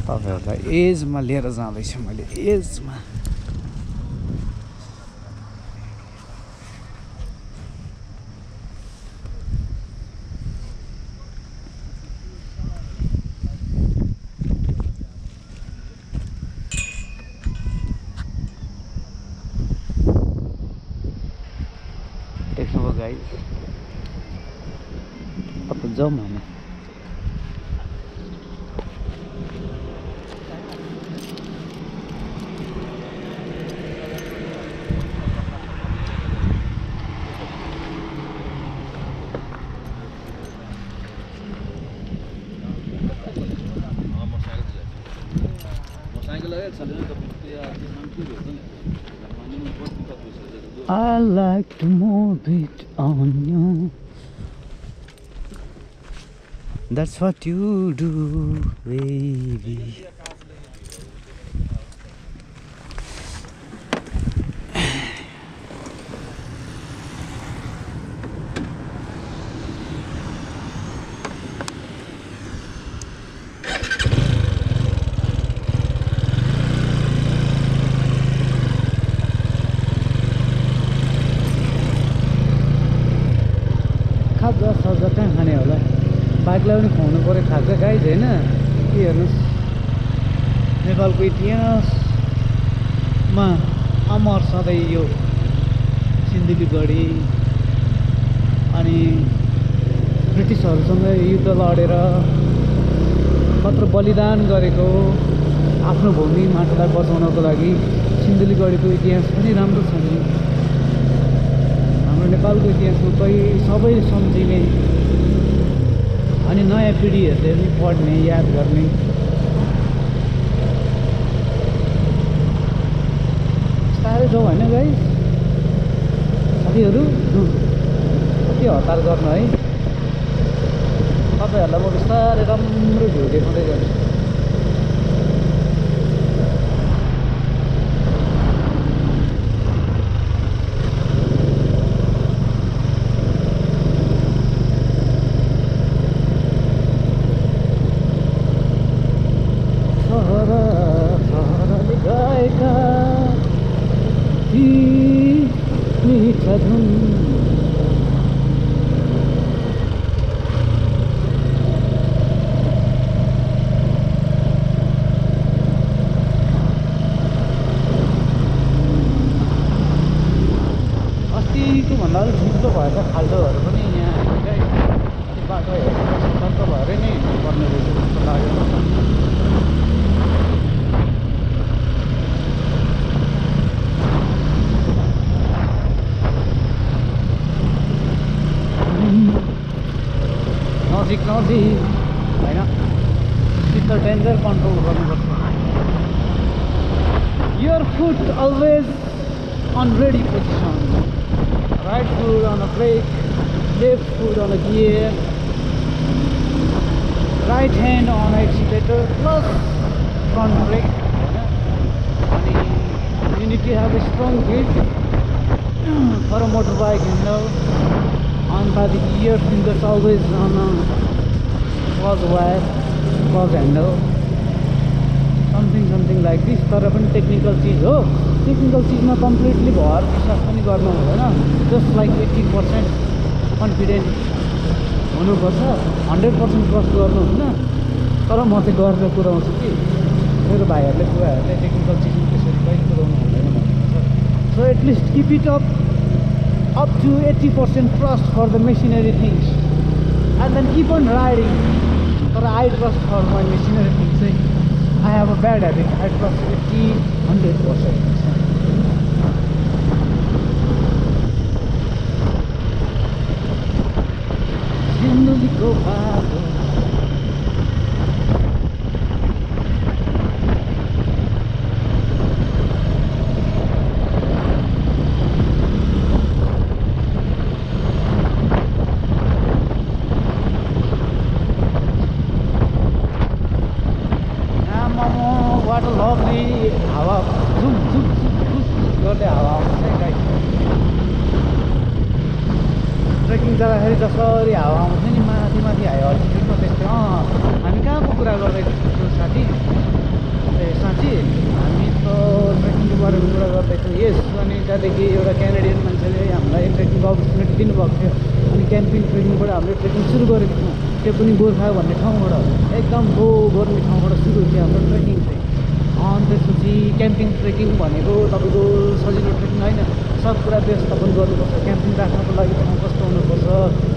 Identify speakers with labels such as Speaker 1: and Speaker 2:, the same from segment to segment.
Speaker 1: तपाईँहरूलाई एजमा लिएर जाँदैछु मैले एजमा। देख्नुभयो गाइस, अब जाउँ हामी। I like to move it on you. That's what you do, baby. खाजा सजा कहाँ खाने होला, बाइकलाई पनि खुवाउनु पऱ्यो खाजा गाइज होइन। के हेर्नुहोस्, नेपालको इतिहासमा अमर सधैँ यो सिन्धुलीगढी अनि ब्रिटिसहरूसँग युद्ध लडेर कत्रो बलिदान गरेको आफ्नो भूमि माटोलाई बचाउनको लागि सिन्धुलीगढीको इतिहास पनि राम्रो छ नि। हाम्रो नेपालको इतिहासमा सबै सम्झिने अनि नयाँ पिँढीहरूले पनि पढ्ने याद गर्ने। बिस्तारै जाउँ होइन गाइस साथीहरू, कति हतार गर्नु है। तपाईँहरूलाई म बिस्तारै राम्रो भ्यू देखाउँदै गर्छु। अस्तिको भन्दा अलिक छिटो भएर खाल्डोहरू पनि यहाँ बाटो हेरेर सतर्क भएरै नै हिँड्नुपर्ने रहेछ जस्तो लाग्यो। नजिक नजिक होइन, सिट डेन्जर कन्ट्रोल गर्नुपर्छ। Your foot always on ready position, right foot on a brake, left foot on a gear, right hand on accelerator plus front brake. And you need to have a strong grip for a motorbike, you know. On the gear fingers always on a clutch wire, clutch handle, something like this. तर पनि technical चिज हो, technical चिजमा completely भर विश्वास पनि गर्नु हुँदैन। जस्ट लाइक 80% कन्फिडेन्ट हुनुपर्छ, 100% ट्रस्ट गर्नुहुन्न। तर म चाहिँ गरेर कुराउँछु कि मेरो भाइहरूले बुवाहरूले टेक्निकल चिजमा त्यसरी कहिले कुराउनु हुँदैन भन्नुहुन्छ। So at least keep it up to 80% trust for the machinery things and then keep on riding. But I trust for my machinery things. I have a bad habit. I trust 100%. What a lovely hawa, zoom गर्दै हावा आउँछ है guys. Trekking जाँदाखेरि जसरी हावा आउँछ नि माथि हावा अल्टिट्युडमा त्यस्तै। हामी कहाँको कुरा गर्दै थियौँ साथी? त्यसपछि हामी त ट्रेकिङको बारेमा कुरा गर्दैछौँ। यस अनि त्यहाँदेखि एउटा क्यानाडियन मान्छेले हामीलाई ट्रेकिङको अपर्च्युनिटी दिनुभएको थियो। अनि क्याम्पिङ ट्रेकिङबाट हामीले ट्रेकिङ सुरु गरेको थियौँ, त्यो पनि गोर्खा भन्ने ठाउँबाट, एकदम लो गर्ने ठाउँबाट सुरु थियो हाम्रो ट्रेकिङ चाहिँ। अनि त्यसपछि क्याम्पिङ ट्रेकिङ भनेको तपाईँको सजिलो ट्रेकिङ होइन, सब कुरा व्यवस्थापन गर्नुपर्छ। क्याम्पिङ राख्नको लागि ठाउँ कस्तो हुनुपर्छ,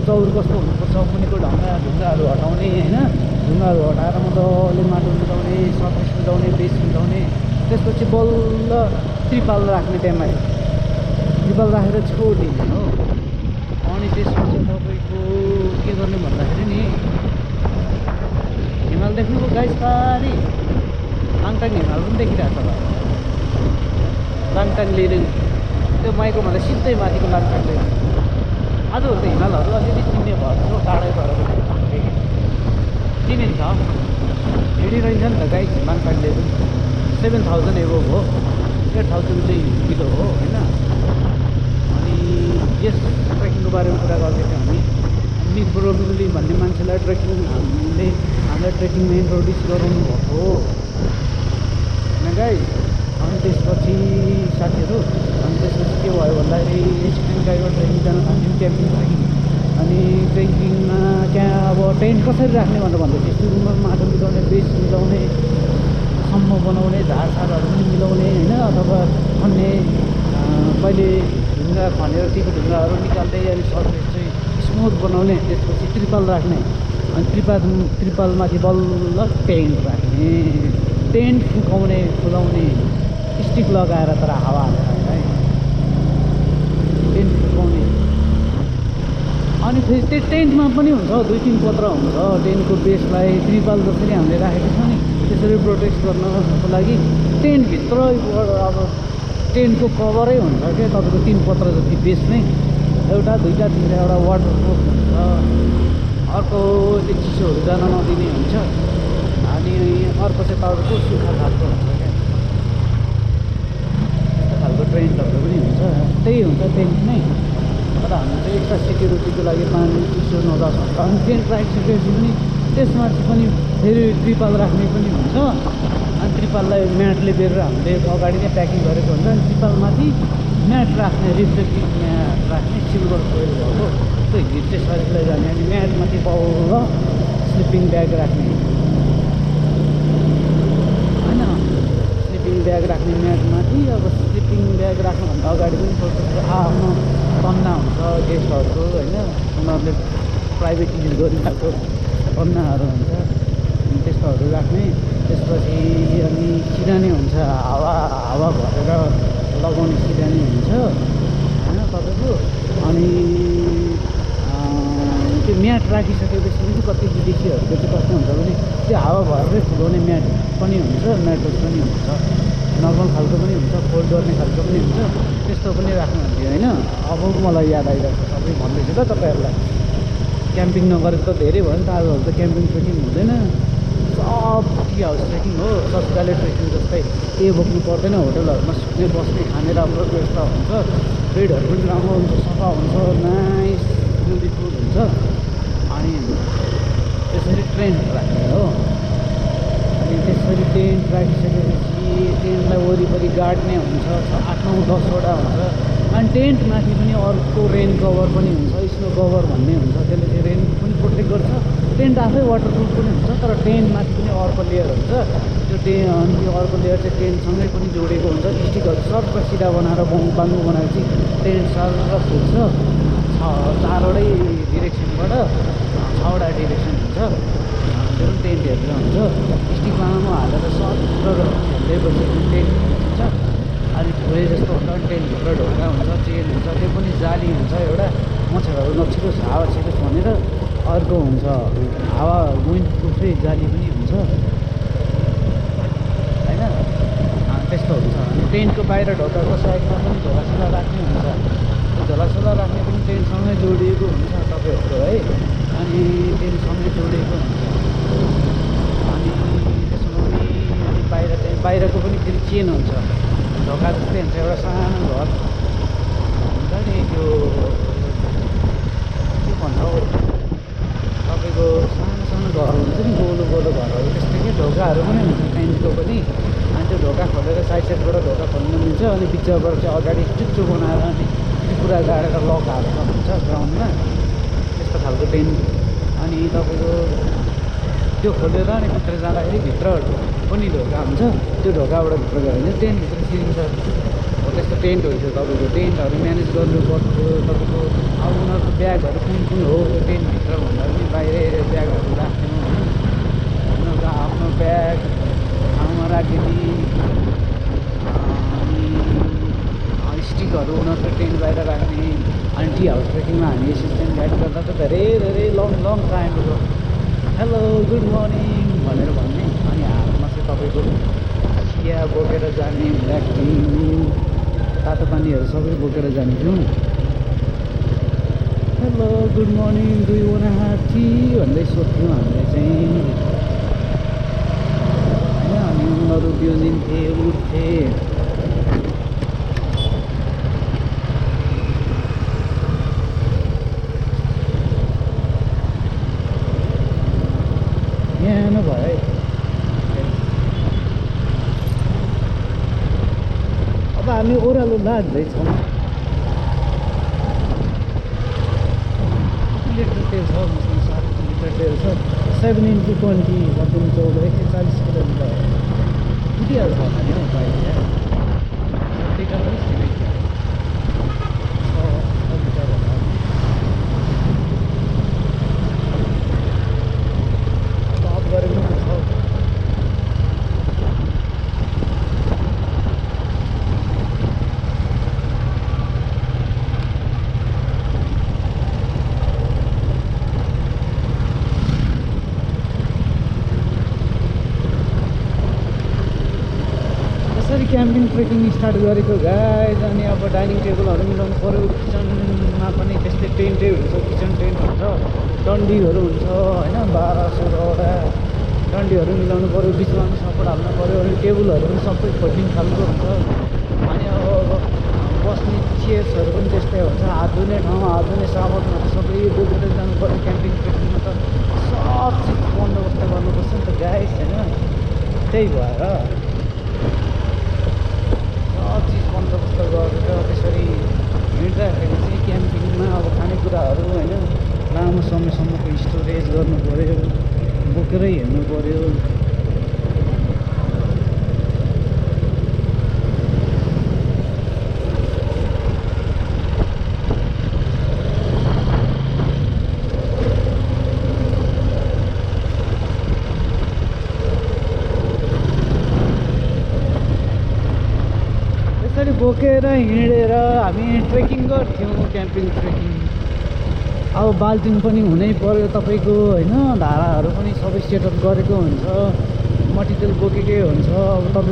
Speaker 1: चौर कस्तो हुनुपर्छ, मुनिको ढुङ्गाहरू हटाउने होइन, ढुङ्गाहरू हटाएर मजाले माटो मिलाउने, सर्फेस मिलाउने, बेस मिलाउने, त्यसपछि बल्ल त्रिपाल राख्ने त्यहाँ त्रिपाल राखेर छोडिदिने हो। अनि त्यसपछि तपाईँको के गर्ने भन्दाखेरि नि हिमाल देख्नुको गाइस पारी लाङटाङ हिमाल पनि देखिरहेको छ। लाङटाङ लिरिङ त्यो माइको भन्दा सिधै माथिको लाङटाङ लिरिङ। आजहरू त हिमालहरू अलिअलि चिन्ने भयो, टाढै भएर पनि चिनिन्छ, हिँडिरहन्छ नि त गाइस। लाङटाङ लिरिङ 7000 एबोभ हो, 8000 चाहिँ किलो हो होइन। अनि यस ट्रेकिङको बारेमा कुरा गर्दैथ्यौँ हामी। निक ब्रोगली भन्ने मान्छेलाई हामीलाई ट्रेकिङमा इन्ट्रोड्युस गराउनु भएको हो होइन गाइस। अनि त्यसपछि साथीहरू, अनि त्यसपछि के भयो भन्दाखेरि एक्सट्रिम गाइडमा ट्रेकिङ जान थाल्यौँ, क्याम्पिङ ट्रेकिङ। अनि ट्रेकिङमा त्यहाँ अब टेन्ट कसरी राख्ने भनेर भन्दाखेरि सुरुमा माटो मिलाउने, बेस मिलाउने, सम्म बनाउने, झारसारहरू पनि मिलाउने होइन, अथवा खन्ने, कहिले ढुङ्गा खनेर तीको ढुङ्गाहरू निकाल्दै अनि सर्फेस चाहिँ स्मुथ बनाउने, त्यसपछि त्रिपाल राख्ने। अनि त्रिपालमाथि बल्ल टेन्ट राख्ने, टेन्ट फुकाउने, फुलाउने, स्टिक लगाएर तर हावा हालेर है टेन्ट फुकाउने। अनि फेरि त्यो टेन्टमा पनि हुन्छ 2-3 पत्र हुन्छ टेन्टको बेसलाई त्रिपाल जसरी हामीले राखेको छ नि त्यसरी प्रोटेक्ट गर्नको लागि। टेन्टभित्र अब टेन्टको कभरै हुन्छ क्या तपाईँको 3 पत्र जति बेस नै, एउटा 2टा 3टा, एउटा वाटरप्रुफ हुन्छ, अर्को त्यो चिसोहरू जान नदिने हुन्छ, अनि अर्को चाहिँ तपाईँको सुक्खा खालको हुन्छ क्या, त्यस्तो खालको टेन्टहरू पनि हुन्छ। त्यही हुन्छ टेन्ट नै, तर हाम्रो चाहिँ एक्स्ट्रा सेक्युरिटीको लागि पानी चिसो नजाओस् भनेर। अनि टेन्ट राखिसकेपछि पनि त्यसमाथि पनि फेरि त्रिपाल राख्ने पनि हुन्छ। अनि त्रिपाललाई म्याटले बेरेर हामीले अगाडि नै प्याकिङ गरेको हुन्छ। अनि त्रिपालमाथि म्याट राख्ने, रिफ्लेक्टिभ म्याट राख्ने, सिल्भर फोइल भएको, त्यो हिट चाहिँ शरीरलाई जाने। अनि म्याटमाथि बल्ल स्लिपिङ ब्याग राख्ने होइन, स्लिपिङ ब्याग राख्ने म्याटमाथि। अब स्लिपिङ ब्याग राख्नुभन्दा अगाडि पनि आफ्नो तन्ना हुन्छ गेस्टहरूको होइन, उनीहरूले प्राइभेट युज गरिरहेको तन्नाहरू हुन्छ, त्यस्तोहरू राख्ने। त्यसपछि अनि सिरानी हुन्छ, हावा भरेर लगाउने सिरानी हुन्छ होइन तपाईँको। अनि त्यो म्याट राखिसकेपछि चाहिँ कति विदेशीहरूको चाहिँ कस्तो हुन्छ भने त्यो हावा भरेरै फुलाउने म्याट पनि हुन्छ, म्याट्रेस पनि हुन्छ, नर्मल खालको पनि हुन्छ, फोल्ड गर्ने खालको पनि हुन्छ, त्यस्तो पनि राख्नुहुन्थ्यो होइन। अब मलाई याद आइरहेको छ सबै भन्दैछु त तपाईँहरूलाई। क्याम्पिङ नगरेको त धेरै भयो नि त, आजहरू त क्याम्पिङ ट्रेकिङ हुँदैन, सब टी हाउस ट्रेकिङ हो, सजिलो ट्रेकिङ जस्तै। केही बोक्नु पर्दैन, होटलहरूमा सुत्ने बस्ने खाने राम्रो व्यवस्था हुन्छ, बेडहरू पनि राम्रो हुन्छ, सफा हुन्छ, नाइस ब्युटिफुल हुन्छ। अनि त्यसरी टेन्ट राख्ने हो। अनि त्यसरी टेन्ट राखिसकेपछि टेन्टलाई वरिपरि गाड्ने हुन्छ, 8-9-10वटा हुन्छ। अनि टेन्टमाथि पनि अर्को रेन कभर पनि हुन्छ, स्नो कभर भन्ने हुन्छ, त्यसले चाहिँ रेन पनि प्रोटेक्ट गर्छ। टेन्ट आफै वाटरप्रुफ पनि हुन्छ, तर टेन्टमाथि पनि अर्को लेयर हुन्छ। त्यो अनि त्यो अर्को लेयर चाहिँ टेन्टसँगै पनि जोडेको हुन्छ, स्टिकहरू सर्प सिधा बनाएर बाङ्गो बनाएर चाहिँ टेन्ट सर फुट्छ। 4वटै डिरेक्सनबाट 6वटा डिरेक्सन हुन्छ, त्यो पनि टेन्ट हेरेर हुन्छ। स्टिक लामो हालेर सर खेल्दैपछि टेन्ट हुन्छ। अनि भुँडे जस्तो हुन्छ, टेन्टभित्र ढोका हुन्छ, चेन हुन्छ, त्यो पनि जाली हुन्छ एउटा, मच्छरहरू नछिरोस्, हावा छिरोस् भनेर। अर्को हुन्छ हावा विन्ड प्रुफै जाली पनि हुन्छ होइन, त्यस्तो हुन्छ। अनि टेन्टको बाहिर ढोकाको साइडमा पनि झोलासोला राख्ने हुन्छ, त्यो झोलासोला राख्ने पनि टेन्टसँगै जोडिएको हुन्छ तपाईँहरूको है। अनि टेन्टसँगै जोडिएको हुन्छ। अनि त्यसमा पनि अनि बाहिरको पनि फेरि चेन हुन्छ, ढोका जस्तै हुन्छ, एउटा सानो घर हुन्छ नि, त्यो के भन्छ तपाईँको सानो सानो घर हुन्छ नि, गोलो गोलो घरहरू, त्यस्तै ढोकाहरू पनि हुन्छ टेन्टको पनि। अनि त्यो ढोका खोलेर साइडबाट ढोका खोल्न मिल्छ अनि बिचबाट चाहिँ अगाडि चुच्चो बनाएर अनि पुरा गाडेर लक हालेर हुन्छ ग्राउन्डमा त्यस्तो खालको टेन्ट। अनि तपाईँको त्यो खोलेर अनि भित्र जाँदाखेरि भित्र पनि ढोका हुन्छ, त्यो ढोकाबाट भित्र गयो भने टेन्टभित्र सिरिन्छ। हो त्यस्तो टेन्ट हुन्छ तपाईँको। टेन्टहरू म्यानेज गर्नु पर्थ्यो तपाईँको। अब उनीहरूको ब्यागहरू कुन कुन हो त्यो टेन्टभित्र भन्दा पनि बाहिर ब्यागहरू राख्नु होइन। उनीहरूको आफ्नो ब्याग ठाउँमा राखिदिने अनि स्टिकहरू उनीहरूको टेन्ट बाहिर राख्ने। अनि टी हाउस ट्रेकिङमा हामी एसिस्टेन्ट गाइड गर्दा त धेरै धेरै लङ टाइम हो। हेलो गुड मर्निङ भनेर भन्ने अनि हातमा चाहिँ तपाईँको चिया बोकेर जाने, ब्ल्याक टी, तातो पानीहरू सबै बोकेर जाने थियौँ। Hello good morning do you want have T भन्दै सोध्थ्यौँ हामीले चाहिँ होइन। अनि उनीहरू बिउजिन्थे उठ्थे। यहाँ भयो है। अब हामी ओह्रालो लाग्दैछौँ। लिटर तेल छ मसँग 7 लिटर तेल छ। 7x20 14 14 140 किलोमिटर पुगिहाल्छ होला नि हौ बाइक यहाँ। लिटर पनि छिटै छ 6 लिटर होला। टप गरेको छ। यसरी क्याम्पिङ ट्रेकिङ स्टार्ट गरेको गाइज। अनि अब डाइनिङ टेबलहरू मिलाउनु पऱ्यो। किचनमा पनि त्यस्तै टेन्टै हुन्छ, किचन टेन्ट हुन्छ, डन्डीहरू हुन्छ होइन। 12-16वटा डन्डीहरू मिलाउनु पऱ्यो, बिचमा पनि सपोर्ट हाल्नु पऱ्यो। अनि टेबलहरू पनि सबै फोल्डिङ खालको हुन्छ। अनि अब बस्ने चेयर्सहरू पनि त्यस्तै हुन्छ। हात धुने ठाउँमा हात धुने साबुनहरू सबै बोकेर जानु पऱ्यो। क्याम्पिङ ट्रेकिङमा त सब चिज बन्दोबस्त गर्नुपर्छ नि त गाइस होइन। त्यही भएर सब चिज बन्दोबस्त गरेर त्यसरी हिँड्दाखेरि चाहिँ क्याम्पिङमा अब खानेकुराहरू होइन लामो समयसम्मको स्टोरेज गर्नु पऱ्यो, बोकेरै हिँड्नु पऱ्यो। यसरी बोकेर हिँडेर हामी ट्रेकिङ गर्थ्यौँ, क्याम्पिङ ट्रेकिङ। अब बाल्टिन पनि हुनै पर्यो तपाईँको होइन। धाराहरू पनि सबै सेटअप गरेको हुन्छ, मट्टितेल बोकेकै हुन्छ। अब तपाईँ